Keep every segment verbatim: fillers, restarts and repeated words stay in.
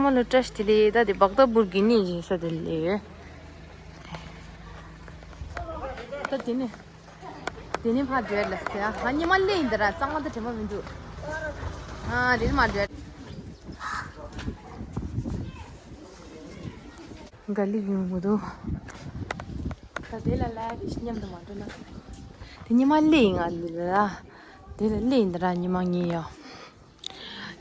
མ་ལོ་བཀྲ་ཤིས་བདེ་ལེགས། ད་དེ་བག་ཏ་པུར་གི་ནི་ཡིན་ས་དེ་ལས་ཡོད། ད་དེ་ནི་དེ་ནི་ཕ་འདྲེར་ལ་ཟེར་ཨ། ཉི་མ་ལེ་ཡིན་ད་ར་གཙང་མ་ད་དྲན་པ་མི་འདུག་ཨ་དེ་ནི་མ་འདྲེར། ག་ལི་ཡོང་གི་འདུག་ད་དེ་ལ་ལ་རེ་ཞིག་མཉམ་དུ་མ་འགྲོ་ན། དེ་ཉི་མ་ལེ་ཡིན་ང་ལི་ལ། དེ་ལ་ལེ་ཡིན་ད་ར་ཉི་མ་གཉིས་ཡོད།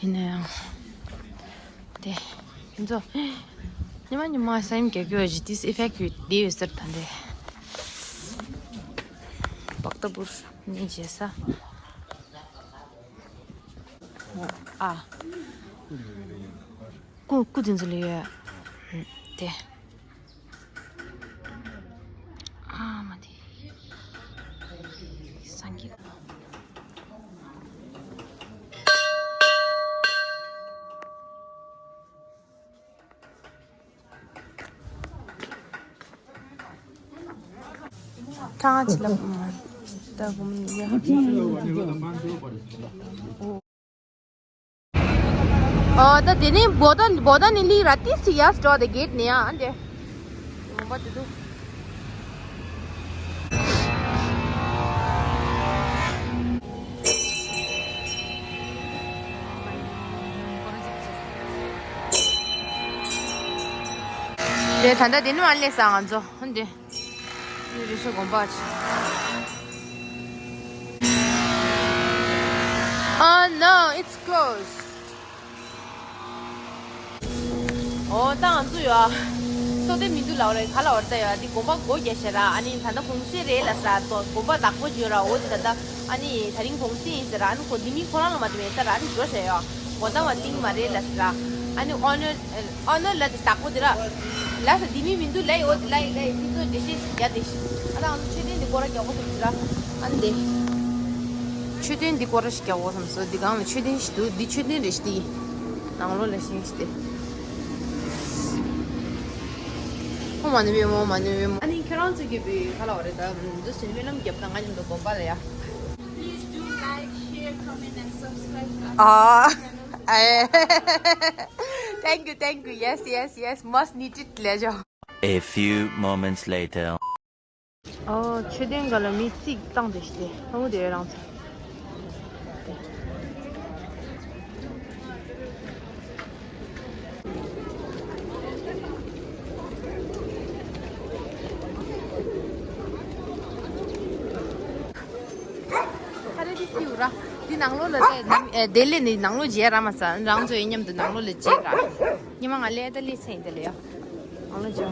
ཡིན་ན་ཡང་། དེ་ཁྱེད་ཚོ་ཉི་མ་ཉི་མ་སེམས་རྒྱག་རྒྱུ་ཞིག་དེ་ཨི་ཕེག་ཡོད་དེ་ཡོད་ཟེར་ད་འདི། བག་ཏ་པུར་ནི་བྱེད་ས། ཨ། སྐུ་སྐུ་དེ་ཚོ་ལ་ཡོད། དེ། ཨ་མ་དེ། སངས་རྒྱས། ཁྲང་ཆི་ལ་ད་གོམ་ཡ། ཨོ་ད་དེ་ནི་བོ་ད་བོ་ད་ནི་ལི་ར་ཏི་སི་ཡ་སི་ཏོ་དེ་གེ་ཊི་ནི་ཡ་ཨ་འདེ། འོང་པ་དེ་དུ། དེ་ད་ལྟ་དེ་ནི་མ་སླེབས་ས་ང་ཚོ་ཨ་འདེ། རི་ཤོ་དགོན་པ་ཆེ། Oh no, it's closed. ཨོ་ད་ང་ཚོ་ཡོད། སོ་དེ་མི་འདུག་ལབ་རེད་ག་ལབ་རེད་ད་ཡོད་འདི་དགོན་པ་སྒོ་རྒྱག་ཤག་ར། ཨ་ནི་ད་ལྟ་གུང་སེང་རེད་ལབ་ས་ར། དགོན་པ་བདག་པོ་ཅིག་ཡོད་ར། འོ་དེ་ད་ལྟ་ཨ་ནི་ད་རིང་གུང་སེང་ཡིན་ཟེར་ར། ཨ་ནི་ཁོ་འདི་མི་ཁོ་རང་ལ་མ་དེ་མེད་ས་ར། ཨ་ནི་འགྲོ་ཤག་ཡོད། དགོང་དག་མ་གཏིང་མ་རེད་ལབ་ས་ར། ཨ་ནི་ཨོ་ནར་ཨོ་ནར་ལ་དེ་བདག་པོ་དེ་ར། ལ་ས་དེ་མི་མི་འདུག་ལ་ཡོད་ལ་ཡོད་ལ་ཡོད། དེ་ཚོ་འགྲེལ་བཤད་ཞིག་རྒྱག་དེ་ཤི། ཨ་ད་ང་ཚོ་མཆོད་རྟེན་འདི་སྐོར་ར་རྒྱག་གོ་ཐུབ་ཟེར་ར། ཨ་ནི་དེ། མཆོད་རྟེན་འདི་སྐོར་ར་ཞིག་རྒྱག་གོ་བསམ་སོང་། འདི་སྒང་ལ་མཆོད་རྟེན་ཞིག་འདུག་འདི་མཆོད་རྟེན་རེད་ཤག་འདི་ནང་ལོགས་ལ་ཤིང་ཞིག་དེ། ཨོཾ་མ་ཎི་པདྨེ་ཧཱུྃ། མ་ཎི་པདྨེ་ཧཱུྃ། ཨ་ནི་ཁྱེད་རང་ཚོ་གིས་བི་ག་ལ་བ་རེད་ད། འདུག་སེ་སྨོན་ལམ་རྒྱབ་དང་ང་མཉམ་དུ་དགོན་པ་ལ་ཡ། Please do like, share, comment and subscribe to our channel. ཨ། ཨེ། Thank you, thank you. Yes, yes, yes. Much needed pleasure. A few moments later. ཨོ། མཆོད་རྟེན་སྒང་ལ་མི་རྩིག་བཏང་དེ་ཤི་དེ། ཨོ་དེ་རང་ཚོ། ཁ་རེ་དེ་སྐྱིད་ར། དེ་ནང་ལོགས་ལ་དེ་ནང་ཨེ་དེ་ལས་ནི་ནང་ལོགས་མཇལ་ར་མ་ས། རང་ཚོ་ཡི་མཉམ་དུ་ནང་ལོགས་ལ་མཇལ་ར། ཉི་མ་ང་ལས་ད་ལས་ཚེ་ཡིན་དེ་ལས་ཡ། ཨ་ལ་ཇོ།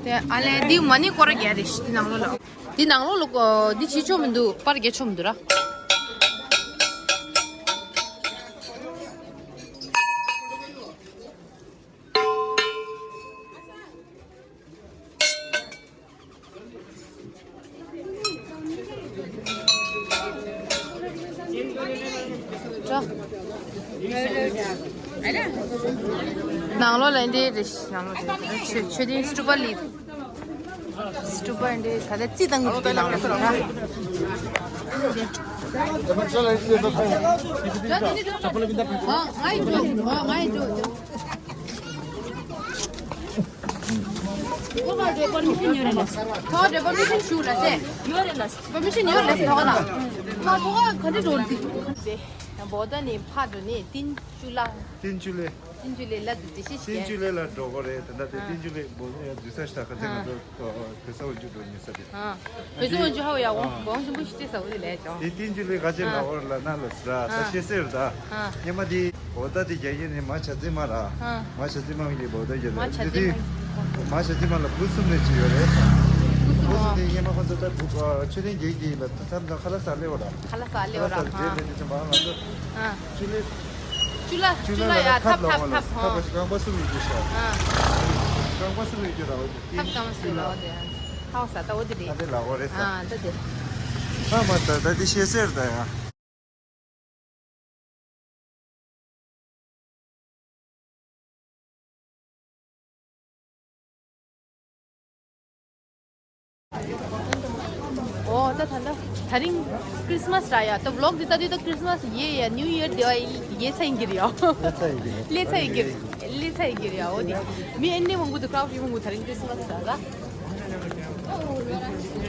དེ་ཨ་ལས་འདི་མ་ཎི་སྐོར་ར་རྒྱག་རེད་ཤག་འདི་ནང་ལོགས་ལ། འདི་ནང་ལོགས་ལ་འདི་བྱེད་ཆོག་མི་འདུག་པར་རྒྱག་ཆོག་མི་འདུག་ར། ནང་ལོགས་ལ་འདི་རེད། ནང་ལོགས་རེད། མཆོད་མཆོད་རྟེན་སྤྲུལ་པ་ལི། སྤྲུལ་པ་འདི་ད་ལྟ་རྩིས་བཏང་གི་འདུག་ནང་ལོགས་རེད། ཨ་ང་ཡི་འགྲོ། ཨ་ང་ཡི་འགྲོ། ཐོག་པར་འགྲོ་པར་མི་ཤེས་ཉོ་རེ་ལ། ཐོག་འགྲོ་པར་མི་ཤེས་ཞུ་ལ་སེ། ཉོ་རེ་ལ། པར་མི་ཤེས་ཉོ་རེ་ལ་སེ་ཐོག་ལ། མ་ཐོག་ག་ག་འདྲ་འགྲོ་རེ་འདུག་སེ། བོ་ད་ནི་ཕ་འགྲོ་ནི་ཏིན་ཅུ་ལ། ཏིན་ཅུ་ལེ། ཏིན་ཅུ་ལེ་ལ་འདུག་དེ་ཤེས་ཤེས། ཏིན་ཅུ་ལེ་ལ་འགྲོ་གོ་རེད། ད་ལྟ་དེ་ཨ་ཏིན་ཅུ་ལེ་བོ་ད་ཡང་འཛུལ་ས་ཤ་ཁ་ཚེ་ང་ཨ་ཚོ་བོད་ས་འོག་འཇུག་འགྲོ་ཉེ་ས་རེད། ཨ། བོད་ས་འོག་འཇུག་ཧ་བ་ཡ་འོང་ཨ་འོང་ཆེན་པོ་ཞིག་སྤྲད་ས་འོ་དེ་ལས་ཀྱང་། དེ་ཏིན་ཅུ་ལེ་ག་ཅེ་ལ་ཨ་འོར་ལ་ན་ལ་སི་ར་ད་ཨ་ཤེས་སེར་ད། ཨ། ཉི་མ་དེ་འོ་ད་དེ་རྒྱ་ཡན་ནས་མ་བྱ་རྩི་མ་ར། ཨ། མ་བྱ་རྩི་མ་གི་འོ་ད་རྒྱ་མ་བྱ་རྩི་མ། མ་བྱ་རྩི་མ་ལ་བུ་གསུམ་ནས་ཅི་ཡོད་རེད། བུ་གསུམ་བུ་གསུམ་ཨ་དེ་ཉི་མ་ཁོ་ཚོ་ད་བུ་ཨ་མཆོད་རྟེན་རྒྱལ་གྱི་ལ་ད་མཚམས་དང་ཁ་ལག་ཟ་སླེབས་པ་ར། ཁ་ལག་ཟ་སླེབས་པ་ར། ཁ་ལག་ཟ་སླེབས་ཨ་པའི་དུས་ཙམ་པ་ང་ཚོ་ཨ་ཅུ་ལེ། ཅུ་ལ་ཅུ་ཅུ་ལ་ལ་ཡ་ཐབ་ཐབ་ལ་ཐབ་ཐབ་ཐབ་ཧོ། ཁ་ཅིག་རྐང་པ་གསུམ་ཡོད་རྒྱུ་ཤ། ཨ། རྐང་པ་གསུམ་ཡོད་རྒྱུ་ར་འོ་དེ་ཐབ་རྐང་པ་ཅུ་གསུམ་ལ་ལ་འོ་དེ་ཧ་བ་ས་ད་འོ་དེ་རེད། ད་དེ་ལ་འོ་རེད་ས། ཨ་ད་དེ། ཨ་མ་ད་ད་དེ་ཤེས་སེར་ད་ཡ། ཨོ་ད་ད་ད་ད་རིང་ཁྲིས་ Christmas ར་ཡ། ད་vlog འདི་ལྟ་དུས་ད་Christmas ཡེ་ཡ་New Year དེ་བ་ཡེ་ཚ་ཡིན་གྱི་རེད་ཡ། ལས་ཚ་ཡིན་གྱི་རེད། ལས་ཚ་ཡིན་གྱི་རེད། ལས་ཚ་ཡིན་གྱི་རེད་ཡ། འོ་དེ་མི་ཨེ་འདྲས་མང་པོ་འདུག crowd ཡིན་མང་པོ། ད་རིང་Christmas ར་ར།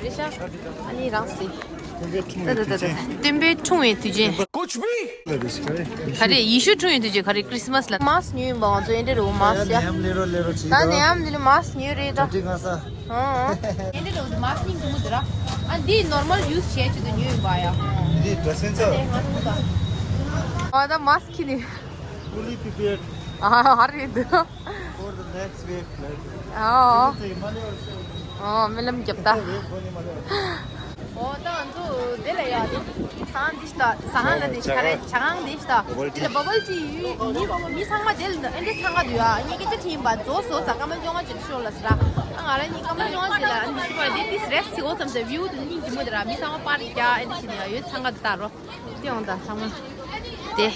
རེད་ཤག་ཨ་ནི་རང་སི། ད་ད་ད་ད། སྟོན་པའི་འཁྲུངས་པའི་དུས་ཆེན། कुछ भी। ག་རེ་ཡེ་ཤུ་འཁྲུངས་པའི་དུས་ཆེན། ག་རེ་Christmas ལ་mask ཉོས་ཡིན་པ། ང་ཚོ་ཨེ་འདྲས་རེད་འོ། mask ཡ། ད་ནས་ཨམ་འདི་ལ་mask ཉོས་རེད་ད། ཨེ་འདྲས་རེད་འོ། mask ཉིན་དུ་མུ་དུ་ར། ཨ་འདི་normal use བྱས་ཆེད་དུ་ཉོས་ཡིན་པ་ཡ། འདི་dressing ཚ། ཨ་ད་mask ཁྱི་ནི། Fully prepared ཨ་ཧ་རེད་འདུག for the next wave, like. ཨོ། ཨོ་རྨི་ལམ་རྒྱབ་ད། ཨོ་ད་ང་ཚོ་དེ་ལ་ཡ་དེ། ཟངས་འདི་ཤ་ད། ཟངས་ལ་དེ་ཤ་རེད། ཆང་འདི་ཤ་ད། དེ་ལ་bubble tea ཡོད། མི་མི་ཚང་མ་དེ་ལ་ཨེ་འདྲས་འཚང་ཁ་འདུག་ཡ། ངས་སྐད་ཆ་དྲིས་ཡིན་པ། རྫོགས་སོང་ཟ། སྐར་མ་བཅོ་ལྔ་ཅིག་ཤོར་ལ་ཟེར། ཨ་ང་རང་གཉིས་སྐར་མ་བཅོ་ལྔ་ཅིག་ལ་ཨ་ནི་ཤི་པར་དེ་དེ་རེས་ཟིག་འོ་ཙམ་ཟེར། view དེ་ནི་ཡིན་གྱི་མོ་དེ་ར། མི་ཚང་མ་པར་རྒྱག་ཨེ་འདྲས་བྱས་ནས་ཡ་ཡོད། འཚང་ཁ་འདུག་ད་རོ། དེ་འོང་ད་ཚང་མ། དེ།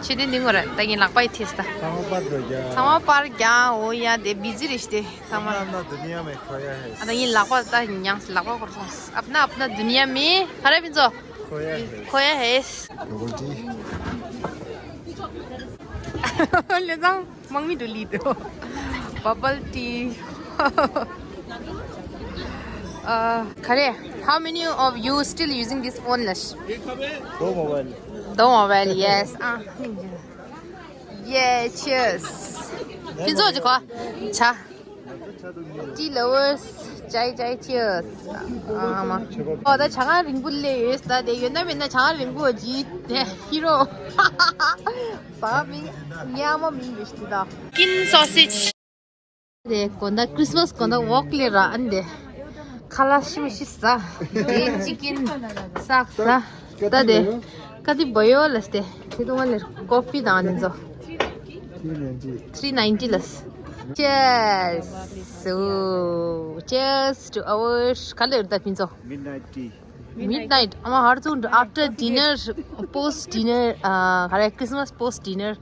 ཆོས་དེ་འདི་ངོ་ར། ད་ངས་ལག་པ་ཡི་ཐེས་ད། ཚང་མ་པར་རྒྱག་ཚང་མ་པར་རྒྱག་འོ་ཡ། དེ་busy རེད་ཤི་དེ། ཚང་མ། अपना अपना दुनिया में खोया है। ཨ་ད་ངའི་ལག་པ་ད་མྱངས། ལག་པ་འཁོར་སོང་། अपना अपना दुनिया में། ག་རེ་ཕུན་ཚོགས། खोया है। खोया है། Bubble tea ལེ་ཚང་དམག་མི་འགྲོ་ལི་དོ། Bubble tea ཨ་ག་རེ། How many of you still using this phone ལ། दो मोबाइल। दो mobile, yes. ཨ། Yeah, cheers. ཕུན་ཚོགས་ཀྱི་གོ། ཆ། Tea lovers, chai chai, cheers. ཨ་མ། ཨོ་ད་ཇ་ཁང་རིང་པོ་སླེབས་ཡོད་ད། དེ་ཡོད་ན་མེད་ན་ཇ་ཁང་རིང་པོ་ཇི་དེ་ཧི་རོ། ཟ་མིན་ཉ་མ་མིན་ཡོད་ཤི་ད། Chicken sausage. དེ་དགོང་དག་Christmas དགོང་དག་walk སླེབས་ར། ཨ་ནི་དེ་ཁ་ལག་ཤི་མི་ཤི་ཟ། དེ་chicken ཟ་ཟ། ད་དེ་ཀ་ཏི་བ་ཡོ་ལ་སྟེ། དེ་དུང་ལེར་coffee དང་ནི་ཚོ། Three ninety ལ། Cheers. So, cheers to our ག་ལེར་ད་ཕུན་ཚོགས། Midnight tea. Midnight. ཨ་མ་ཧར་ཚུགས་འགྲོ། After dinner, post dinner, ཨ་ག་རེ། Christmas post dinner.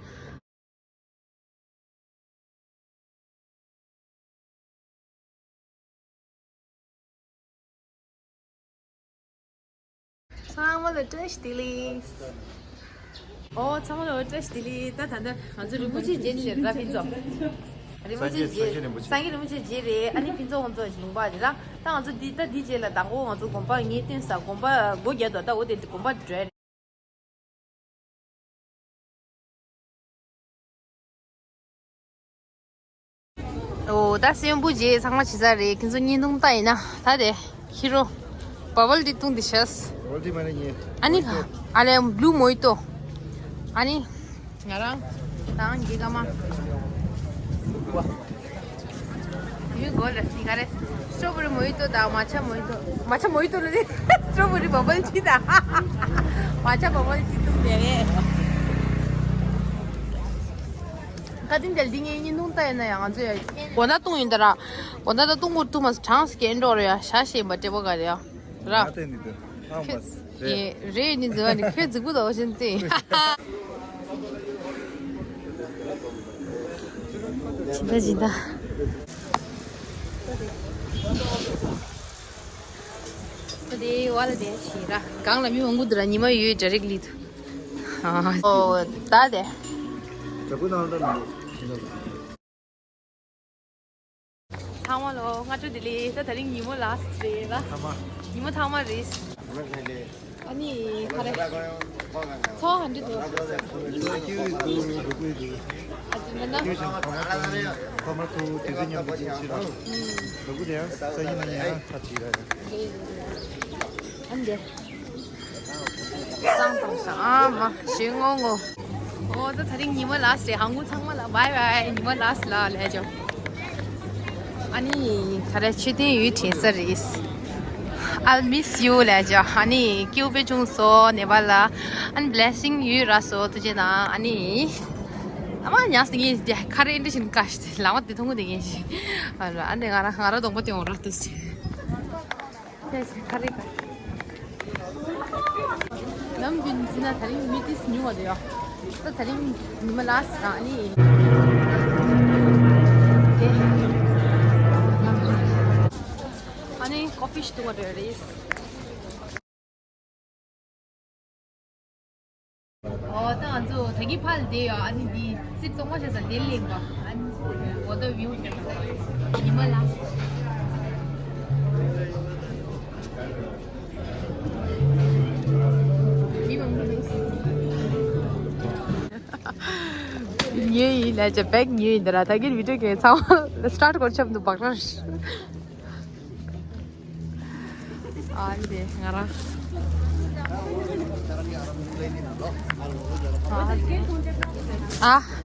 ཚང་མ་ལ་བཀྲ་ཤིས་བདེ་ལེགས། ཨོ་ཚང་མ་ལ་བཀྲ་ཤིས་བདེ་ལེགས། ད་ད་ལྟ་ང་ཚོ་རིན་པོ་ཆེ་མཇལ་ནས་ར་ཕུན་ཚོགས། རིན་པོ་ཆེ་མཇལ། སངས་རྒྱས་རིན་པོ་ཆེ། སངས་རྒྱས་རིན་པོ་ཆེ་མཇལ་རེད། ཨ་ནི་ཕུན་ཚོགས་ཁོང་ཚོ་ལུང་པ་རེད་ར། ད་ང་ཚོ་འདི་ད་འདི་རྗེས་ལ་དང་པོ་ང་ཚོ་དགོན་པ་ངེས་བསྟན་ས་དགོན་པ་སྒོ་རྒྱག་འདུག་ད་འོ་དེ་དགོན་པ་འགྲོ་ཡ་རེད། ཨོ་ད་སེམས་པོ་རྗེས་ཚང་མ་བྱེད་ས་རེད། ཁྱེད་ཚོ་བརྙན་ཐུང་ལྟ་ཡིན་ན་ད་དེ་ཁྱི་རོ་བ་བལ་ཏི་བཏུང་དེ་ཤེས། བ་བལ་ཏི་མ་ནི་ཉེ། ཨ་ནི་ཨ་ལེ་blue mojito། ཨ་ནི། ང་རང་དང་གི་ཀ་མ། ཡུ་གོ་ལ་སི་ག་རེ། strawberry mojito དང་matcha mojito། matcha mojito ལ་ནི་strawberry bubble tea དང་matcha bubble tea བཏུང་ནས་རེད། ཀ་ཏིན་དེ་འདི་ངའི་བརྙན་ཐུང་ལྟ་ཡིན་ན་ཡང་ང་ཚོ་ཡ། དགོང་དག་བཏུང་ཡིན་ད་ར། དགོང་དག་ད་བཏུང་གོ་བཏུང་མ་གྲངས་སུ་སྐྱེལ་འགྲོ་རེད་ཡ། ཤ་ཞེན་པ་སྤྲད་པ་ག་རེ་ཡ། ར། ང་དེ་ནི་དེ་ཧ་མ་རེད། རེད་ནི་ཟེར་བ་ནི་ཁྱོད་རྫིག་པོ་དང་བཞིན་ཏེ། ཇི་ལྟ་ཇི་ལྟ། ད་དེ་བ་ལ་དེ་ཞིག་ར། གང་ལ་མི་མང་པོ་འདུག་ར། ཉི་མ་ཡོད་འདྲ་རིག་ལི་འདུག་ཨོ་ད་དེ། ཚང་མ་ལོ་སྔ་དྲོ་བདེ་ལེགས། ད་དེ་རིང་ཉིན་མོ་last རེད་ལ། ཉིན་མོ་ཐ་མ་རེད། ཨ་ནི་ག་རེ། ཚོགས་ཧ་འདྲི་འདུག་ཨ་ཅི་མེད་ན། ཨ་འདི། སང་དང་ཤ་ཨ་མ་ཞེ་ངོ་ངོ་། ཨོ་ད་དེ་རིང་ཉི་མ་last རེད། ཧང་གུ་ཚང་མ་ལ་bye bye། ཉི་མ་last ལ་ལས་ཇོ། ཨ་ནི་ད་རེས་མཆོད་རྟེན་ཡུལ་དྲན་ས་རེད། I'll miss you ལས་ཇོ། ཨ་ནི་ཀྱུ་པེ་ཆུང་སོ་ནེ་པ་ལ། ཨ་ནི་blessing ཡུལ་ར་སོ་ཐུགས་རྗེ་གནང་། ཨ་ནི་ཨ་མ་ཉག་སི་ངེ་ཁ་རེ་འདྲི་བཞིན་ཀ་ཤི་ལ་མ་དེ་མཐོང་གོ་དེ་ངེ་ཤི། ཨ་ནི་ང་ར་ང་ར་གདོང་པ་དེ་འོང་ར་ཏུ་སི། ཁ་རེ་ཁ། ནམ་རྒྱུན་འཛིན་ན་དེ་རིང་མི་ཏིས་ཉུང་བ་དེ་ཡོད། ད་དེ་རིང་ཉི་མ་last རང་ནི། ཨ་ནི་ཀོ་ཕི་ཞིག་འཐུང་བ་འདྲ་རེད། ཨོ་ད་ང་ཚོ་ད་གི་ཕར་ལ་བསྡད་ཡོད། ཨ་ནི་འདི་སི་ཊི་གཙང་མ་བྱས་ཙང་དེ་ལེན་པ། ཨ་ནི་water view ཉི་མ་ལ། མི་མང་པོ་འདུག་ཉོས་ཡིན་ལ་ཅེ་བེག་ཉོས་ཡིན་ད་ར། ད་གིན་བི་ཌིའོ་གི་ཚང་མ་སི་ཊར་ཊི་སྐོར་ཆབ་འདུག་བག་ར། ཨ་ནི་དེ་ང་རང་ཨ།